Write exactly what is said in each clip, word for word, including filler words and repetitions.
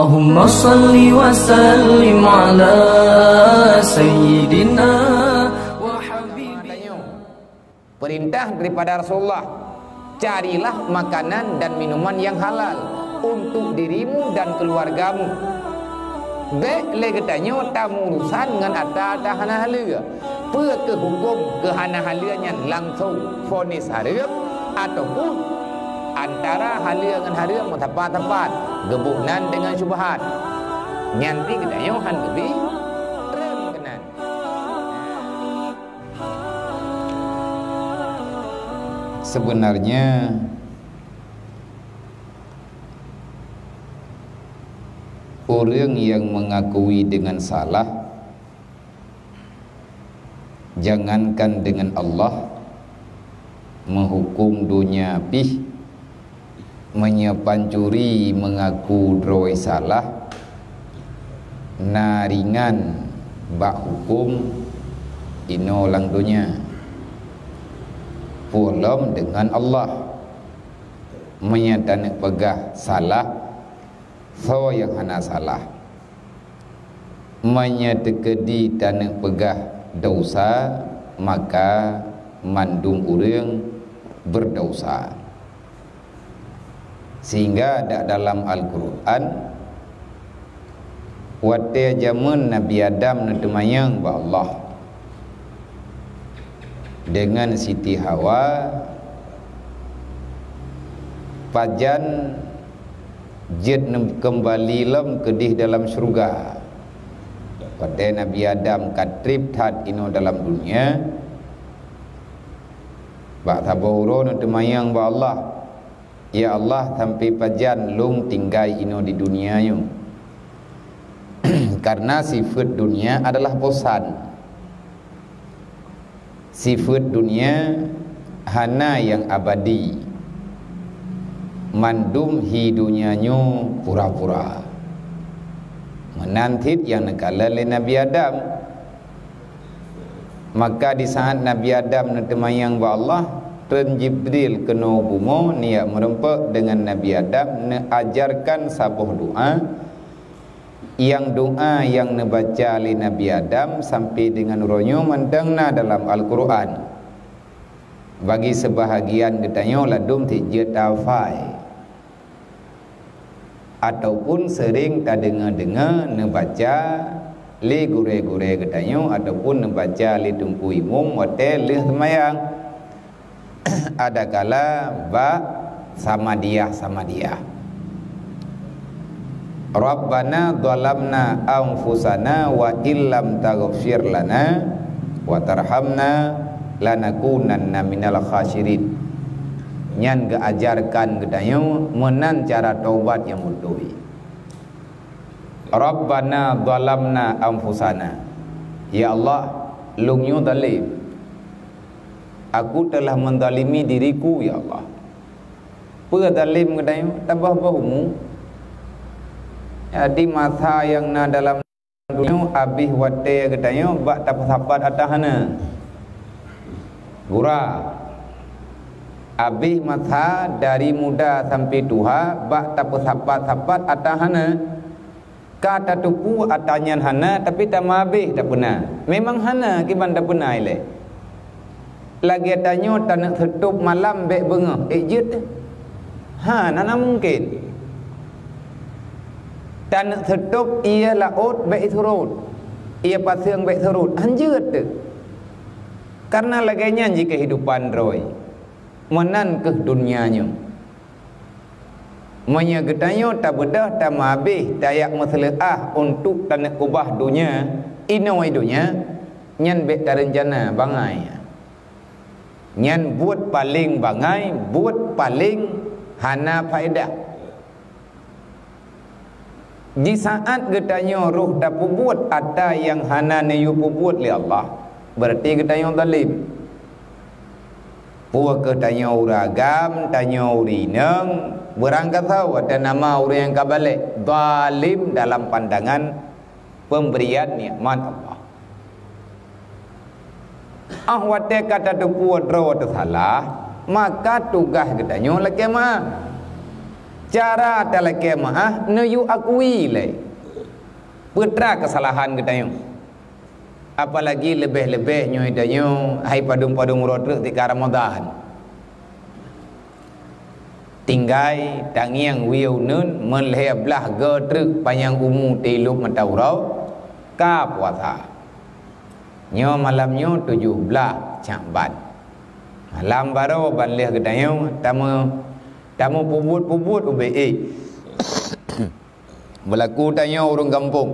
Allahumma salli wa sallim ala sayyidina wa habibina. Perintah daripada Rasulullah, carilah makanan dan minuman yang halal untuk dirimu dan keluargamu. Bék lé geutanyoe tamurusan ngon ata-ata hana haleue. Peue keuh huköm keu hana haleue nyan, langsong vonis hareuem ataupun antara haleue ngon hareuem meusapat-sapat, geuboh nan deungon syubhat. Nyan pih geutanyoe han geubi treun keunan. Sebenarnya, ureuëng yang mengakui dengan salah, jangankan dengan Allah, meuhuköm donya pih, meunyoe pancuri meungaku droe salah, na ringan bak huköm inoe lam donya, peue lom deungon Allah. Meunyoe taneuk peugah salah, soe nyang hana salah? Meunyoe teukeudi taneuk peugah desya, maka mandum ureuëng beudesya. Sehingga dak dalam Al-Qur'an, watée jamén Nabi Adam neuteumanyong bak Allah deungon Siti Hawa, pajan jeuet neukeumbali lom keudeh dalam syeuruga. Watée Nabi Adam ka treb that inoe dalam dunia, bak saboh uroe neuteumanyong bak Allah, "Ya Allah, sampai pajan lôn tinggai inoe di dunia nyoe?" Karena sifeuet dunia adalah bosan. Sifeuet dunia hana nyang abadi. Mandum hi dunia nyoe pura-pura. Meunan cit nyang neukalon lé Nabi Adam. Maka di saat Nabi Adam neuteumanyong bak Allah, treun Jibril keunoe bumoe neujak meurumpok deungon Nabi Adam, neuajarkan saboh doa. Nyang doa nyang neubaca lé Nabi Adam sampai deungon uroe nyoe mantong na dalam Al-Qur'an. Bagi seubahagian geutanyoe ladum cit jeuet tahafai, ataupun seuring tadeungoe-deungoe neubaca lé gurée-gurée geutanyoe, ataupun neubaca lé teungku imum watée lheueh seumayang. Adakala bak samadiah-samadiah. "Rabbana zalamna anfusana wa illam taghfir lana wa tarhamna lanakunanna minal khasirin." Nyan geuajarkan geutanyoe meunan cara taubat nyang beutôi. "Rabbana zalamna anfusana." Ya Allah, lôn nyoe zalim. Aku telah menzalimi diriku, ya Allah. Peue zalim geutanyoe? Tabah-bah umu. Jadi masa nyang na dalam dunia habéh watée geutanyoe bak tapeusapat ata hana. Gura. Habéh masa dari muda sampai tuha bak tapeusapat-sapat ata hana. Ka tateupeue ata nyan hana, tapi tameuhabéh tapeuna. Memang hana kiban tapeuna ilée. Lagée tanyoe taneuk seutôb malam bék beungoh, ék jeuet? Hana, hana mungken. Taneuk seutôb ié laôt bék surot, ié paseueng bék surot, han jeuet teuh. Karena lagée nyan jih keuhidupan droe. Meunan keuh dunia nyoe. Meunyoe geutanyoe tabeudôh tameuhabéh tajak meuseuleuah untuk taneuk ubah donya, inoe donya, nyan bék tareuncana bangai. Nyan buet paleng bangai, buet paleng hana faedah. Di saat geutanyoe roh tapeubuet ata nyang hana neuyue peubuet lé Allah, berarti geutanyoe zalim. Peue keuh tanyoe ureuëng agam, tanyoe ureuëng inong, beurangkasoe watée nama ureuëng nyang ka balek, zalim dalam pandangan pemberian nikmat Allah. Ah watée ka tateupeue droe teusalah, maka tugaih geutanyoe lakée meuáh. Cara talakée meu'ah neuyue akui lé peutra keusalahan geutanyoe. Apalagi leubeh-leubeh nyoe tanyoe hai padum-padum uroe treuk tika Ramadhan. Tinggai tangieng wieue uneuen meulhée blaih goe treuk panyang umu teulôb mata uroe ka puasa. Nyoe malam nyoe tujoh blaih Syakban. Malam barô ban lheueh geutanyoe tameu, tameu peubuet-peubuet ubé ék. Beulaku tanyoe ureuëng gampông.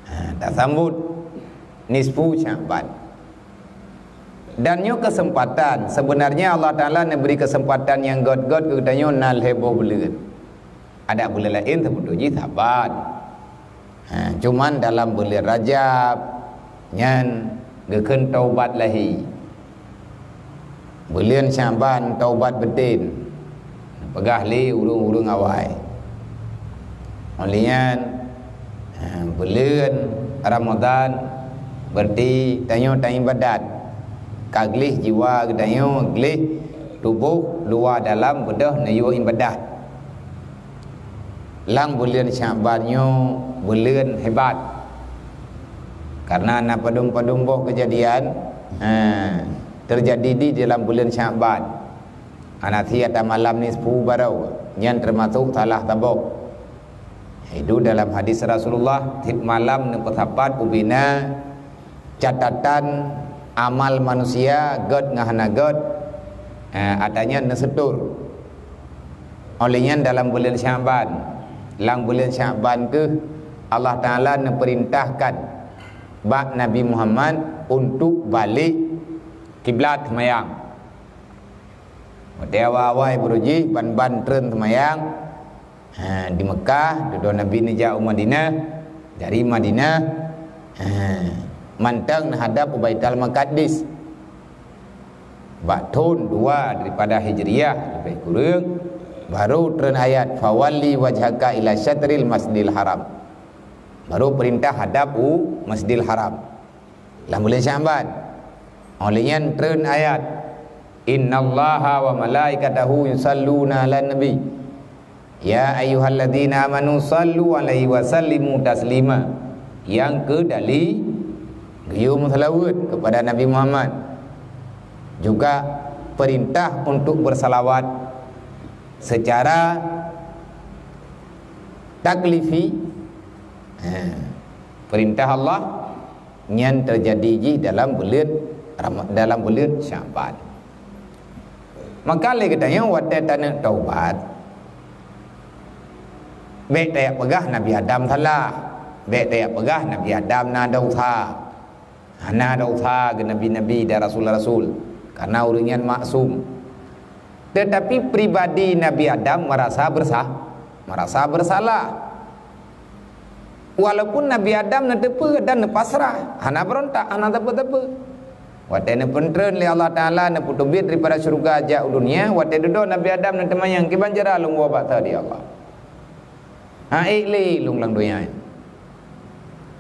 Ha, tasambot nisfu Syakban. Dan nyoe keuseumpatan, seubeunarnya Allah Taala neubri keuseumpatan nyang gét-gét keu geutanyoe na lhée boh buleuen. Adak buleuen laén seubeutôi jih Saban. Ha, cuman dalam buleuen Rajab nyan geukheun taubat lahé. Buleuen Syakban taubat beuteun, peugah lé ureuëng-ureuëng awai. Óh lheueh nyan, ha, buleuen Ramadhan, berarti tanyoe taibadat. Ka gleh jiwa geutanyoe, gleh tuboh, luwa dalam beudôh neuyue ibadat. Lam buleuen Syakban nyoe buleuen hebat. Karena na padum-padum boh keujadian, ha, teujadi di dalam buleuen Syakban. Hana sie ata malam nisfu barô, nyan teumasok salah saboh. Itu dalam hadis Rasulullah, tiep malam neupeusapat ubena catatan amal manusia gét ngon hana gét, eh, ata nyan neuseutor. Óh lheueh nyan dalam buleuen Syakban, lam buleuen Syakban keuh Allah Taala neupeurintahkan bak Nabi Muhammad untuk balek kiblat seumayang. Watée awai-awai beurujih ban-ban treun seumayang, ha, di Meukah, dudoe Nabi neujak u Madinah, dari Madinah, ha, mantong neuhadab u Baitul Maqdis. Bak thon dua daripada Hijriah lebih kurang, baru treun ayat, "Fawalli wajhaka ila syatril Masjidil Haram." Baru peurintah hadab u Masjidil Haram. Lam buleuen Syakban. Óh lheueh nyan treun ayat, "Innallaha wa malaikatahu yusalluna 'alan nabi. Ya ayyuhalladzina amanu sallu 'alaihi wa sallimu taslima." Nyang keu dali geuyue meuseulaweuet keupada Nabi Muhammad. Juga peurintah untuk beuseulaweuet seucara taklifi. Ha, peurintah Allah nyan teujadi jih dalam buleuen Rama-, dalam buleuen Syakban. Maka lé geutanyoe watée taneuk taubat, bék tajak peugah Nabi Adam salah, bék tajak peugah Nabi Adam na desya. Hana desya geunabi-nabi dan rasul-rasul, karena ureuëng nyan maksum. Tetapi pribadi Nabi Adam merasa bersa-, merasa bersalah. Walaupun Nabi Adam neuteupeue dan neupasrah, hana beurontak, hana teupeu-teupeu. Watée neupeutreun lé Allah Taala, neupeuteubiet daripada syeuruga jak u dunia, watée dudoe Nabi Adam neuteumanyong, "Kiban cara lôn woe bak tadi Allah?" Ha ék lé lôn lam donya nyoe.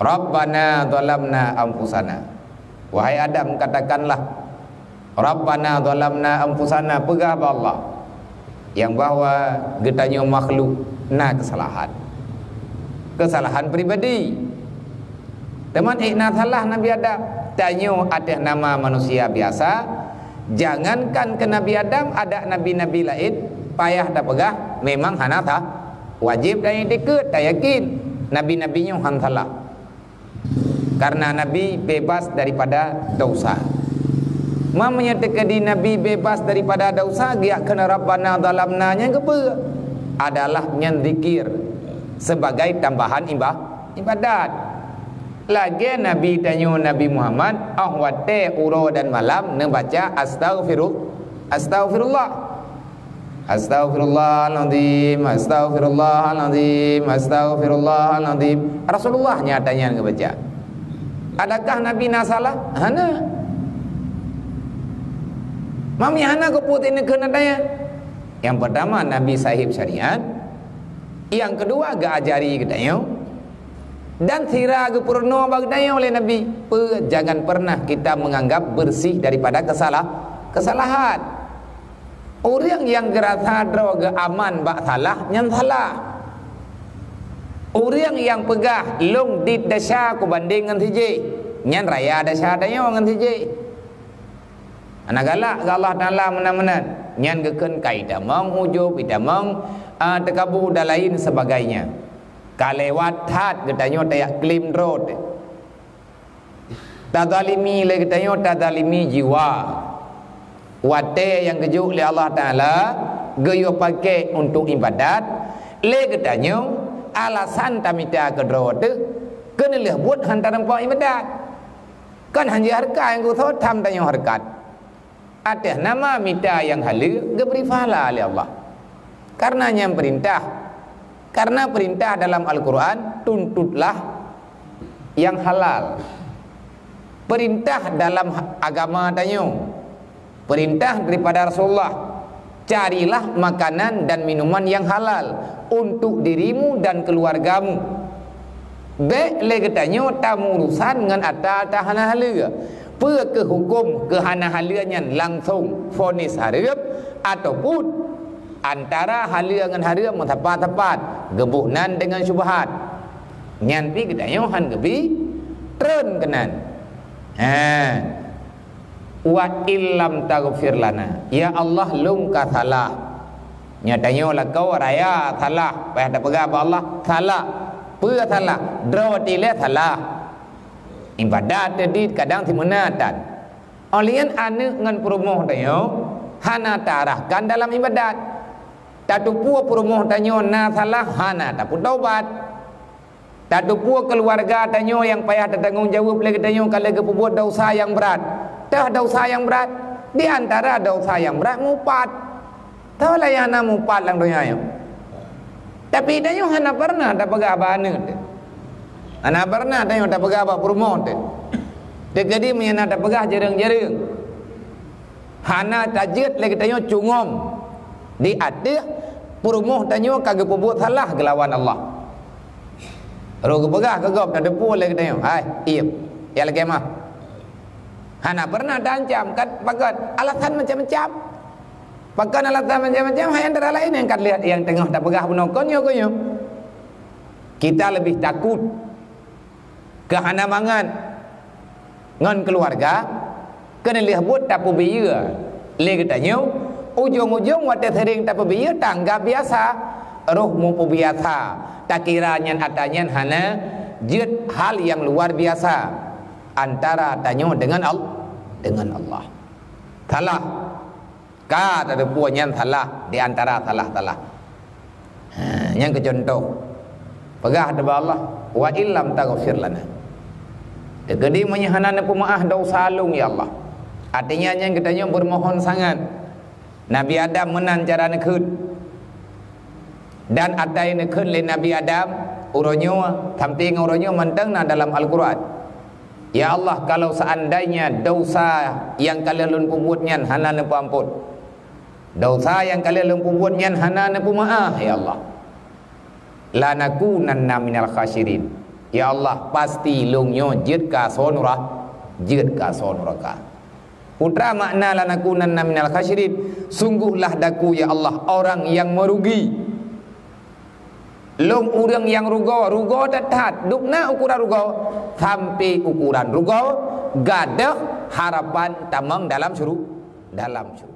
Rabbana zalamna anfusana. Wahai Adam, katakanlah, "Rabbana zalamna anfusana," peugah bak Allah, nyang bahwa geutanyoe makhluk na keusalahan. Keusalahan pribadi. Teuma ék na salah Nabi Adam. Tanyoe ateueh nama manusia biasa, jangankan keu Nabi Adam, adak nabi-nabi laén payah tapeugah memang hana sa-, wajéb taiktikeuet, tayakin nabi-nabi nyoe han salah. Karena nabi bebas daripada desya. Ma meunyoe teukeudi nabi bebas daripada desya, geujak kheun Rabbana zalamna nyan keupeue? Adalah nyan zikir sebagai tambahan iba-, ibadat. Lagée Nabi tanyoe Nabi Muhammad, óh watée uroe dan malam neubaca astaghfiru-, astaghfirullah. Astaghfirullahalazim, astaghfirullahalazim, astaghfirullahalazim. Rasulullah nyata nyan geubaca. Adakah Nabi na salah? Hana. Mami hana keupeue teuneuk keu na daya. Yang pertama, Nabi sahib syariat. Yang kedua, geuajari geutanyoe. Dan sira geupeurunoe bak geutanyoe oleh Nabi. Pe-, jangan pernah kita menganggap bersih daripada kesalah-, kesalahan. Ureuëng nyang geurasa droe geuh aman bak salah, nyan salah. Ureuëng nyang peugah, "Lôn dit desya kubandéng ngon si jih," nyan raya desya tanyoe ngon si jih. Hana galak keu Allah Taala meunan-meunan. Nyan geukheun ka itamong ujub, itamong, ah, teukabu dan lain sebagainya. Ka lewat that geutanyoe tajak klaim droe teuh. Tazalimi lé geutanyoe, tazalimi jiwa. Watée nyang geujok lé Allah Taala geuyue paké untuk ibadat, lé geutanyoe alasan tamita keudroe teuh, keuneulheueh buet hana tareumpok ibadat. Kan hana hareukat nyang geusoe, tham tanyoe hareukat. Ateueh nama mita nyang haleue geubri pahala lé Allah. Karena nyan peurintah. Karena peurintah dalam Al-Quran, tuntutlah nyang halal. Peurintah dalam agama tanyoe, peurintah daripada Rasulullah, carilah makanan dan minuman nyang halal untuk dirimu dan keluargamu. Bék lé geutanyoe tamurusan ngon ata-ata hana haleue. Peue keuh huköm keu hana haleue nyan, langsong vonis hareuem ataupun antara haleue ngon hareuem meusapat-sapat, geuboh nan deungon syubhat. Nyan pih geutanyoe han geubi treun keunan. Ha. "Wa illam taghfir lana," ya Allah, lôn ka salah. Nyoe tanyoe lakoe raya salah, payah tapeugah bak Allah, salah. Peue salah? Droe teuh lé salah. Ibadat teuh kadang simeuna tan. Óh lheueh nyan aneuëk ngon peurumoh tanyoe hana taarahkan dalam ibadat. Tateupeue peurumoh tanyoe na salah, hana tapeutobat. Tateupeue keuluwarga tanyoe nyang payah tatanggong jaweueb lé geutanyoe ka lheueh geupeubuet desya nyang brat. Toh desya nyang brat? Di antara desya nyang brat mupat. Toh lah nyang na mupat lam donya nyoe. Tapi tanyoe hana pernah tapeugah bak aneuëk teuh. Hana pernah tanyoe tapeugah bak peurumoh teuh. Teukeudi meunyoe na tapeugah jareueng-jareueng. Hana tajeuet lé geutanyoe cungom di ateueh peurumoh tanyoe ka geupeubuet salah geulawan Allah. Roh geupeugah keu gob, tateupeue lé geutanyoe, "Hai, iem, ya lagée mah." Hana pernah taancam, kan? Pakon? Alasan macam-macam. Pakon alasan macam-macam? Hai, antara lain nyang ka lheueh nyang teungoh tapeugah bunoe kon nyoe, kon nyoe. Kita lebih takut keu hana mangat ngon keuluwarga, keuneulheueh buet tapeubiyeu lé geutanyoe, ujong-ujong watée seuring tapeubiyeu tanggab biasa, roh meupeubiasa, takira nyan ata nyan hana jeuet hal nyang luar biasa antara tanyoe deungon Al-, deungon Allah. Salah. Ka tateupeue nyan salah di antara salah-salah. Ha, nyan keu cuntoh. Peugah teuh bak Allah, "Wa illam taghfir lana." Teukeudi meunyoe hana neupeumeuáh desya lôn, ya Allah. Artinya nyan geutanyoe beurumohon sangat. Nabi Adam meunan cara neukheun. Dan ata nyang neukheun lé Nabi Adam, uroe nyoe, sampoe ngon uroe nyoe mantong na dalam Al-Quran. Ya Allah, kalau seandainya desya nyang ka lheueh lôn peubuet nyan hana neupeuamphon, desya nyang ka lheueh lôn peubuet nyan hana neupeumeuáh, ya Allah, lanakunanna minal khasirin. Ya Allah, pasti lôn nyoe jeuet keu asoe nura-, jeuet keu asoe nuraka. Peue makna lanakunanna minal khasirin? Sungguhlah daku, ya Allah, orang yang merugi. Lôn ureuëng nyang rugoe, rugoe that-that, dubna ukuran rugoe, sampoe ukuran rugoe, gadôh harapan tamong dalam syuru-, dalam syurga.